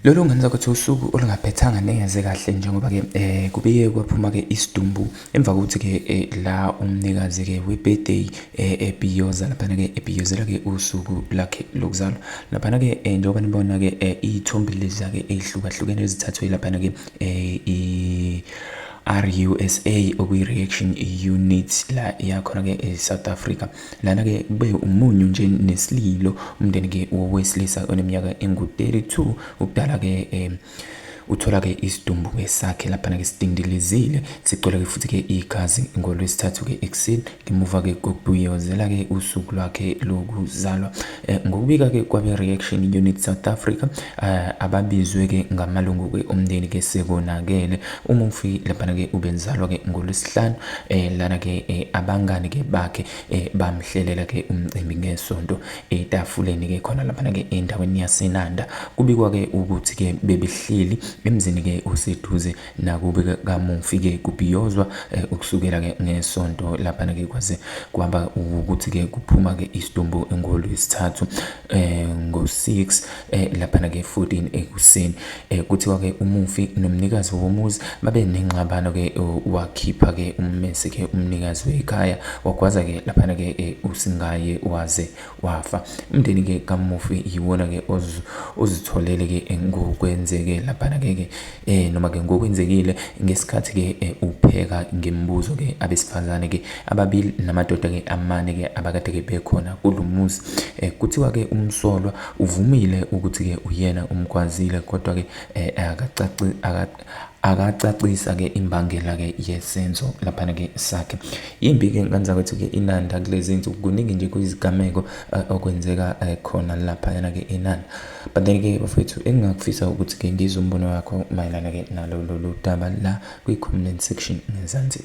Lolu ngenza ukuthi usuku olungaphethanga neze kahle njengoba-ke kubike kwaphuma-ke isidumbu emva kokuthi-ke la umnikazi-ke we-birthday ebhiyoza laphana-ke ebhiyozela-ke usuku lakhe lokuzalwa laphana-ke njengoba nibona-ke iy'thombe lezi-ke ey'hlukahlukene ezithathwe laphana-ke i-RUSA okuyi-reaction unit la yakhona-ke e-South Africa. Lana-ke kube umunyu nje nesililo umndeni-ke wowesilisa oneminyaka engu-32 ubudala-ke uthola-ke isidumbu-ke sakhe laphana-ke sidindilizile sigcwele-ke futhi-ke igazi ngolwesithathu-ke ekuseni ngemuva-ke kokubuyozela-ke usuku lwakhe lokuzalwa. Ngokubika-ke kwabe-Reaction Unit South Africa ababizwe-ke ngamalungu-ke omndeni-ke sekonakele umufi laphana-ke ubenzalwa-ke ngolwesihlanu lana-ke abangani-ke bakhe bamhlelela-ke umcimbi ngesonto etafuleni-ke khona laphana-ke endaweni yaseNanda. Kubikwa-ke ukuthi-ke bebehleli emzini-ke oseduze nakube kamufi-ke kubhiyozwa ukusukela-ke ngesonto laphana-ke kwaze kwaba ukuthi-ke kuphuma-ke isidumbu ngolwesithathu ngo-6 laphana-ke 14 ekuseni. Kuthiwa-ke umufi nomnikazi womuzi babe nengxabano-ke wakhipha-ke ummese-ke umnikazi wekhaya wagwaza-ke laphana-ke uSingaye waze wafa. Umndeni-ke kamufi yiwona-ke ozitholele-ke ngokwenzeke laphana-ke ke noma-ke ngokwenzekile ngesikhathi-ke upheka ngemibuzo-ke abesifazane-ke ababili namadoda-ke amane-ke abakade-ke bekhona kulo muzi. Kuthiwa-ke umsolwa uvumile ukuthi-ke uyena umgwazile kodwa-ke akacaci akacacisa-ke imbangela-ke yesenzo laphana-ke sakhe. Yimbi-ke ngane zakwethu-ke iNanda kulezi nsuku kuningi nje kuyizigameko okwenzeka khona laphayana-ke eNanda. But then-ke bafowethu engingakufisa ukuthi-ke ngizwe umbono wakho mayelana-ke nalo lolu daba la kwi-comment section ngezansi.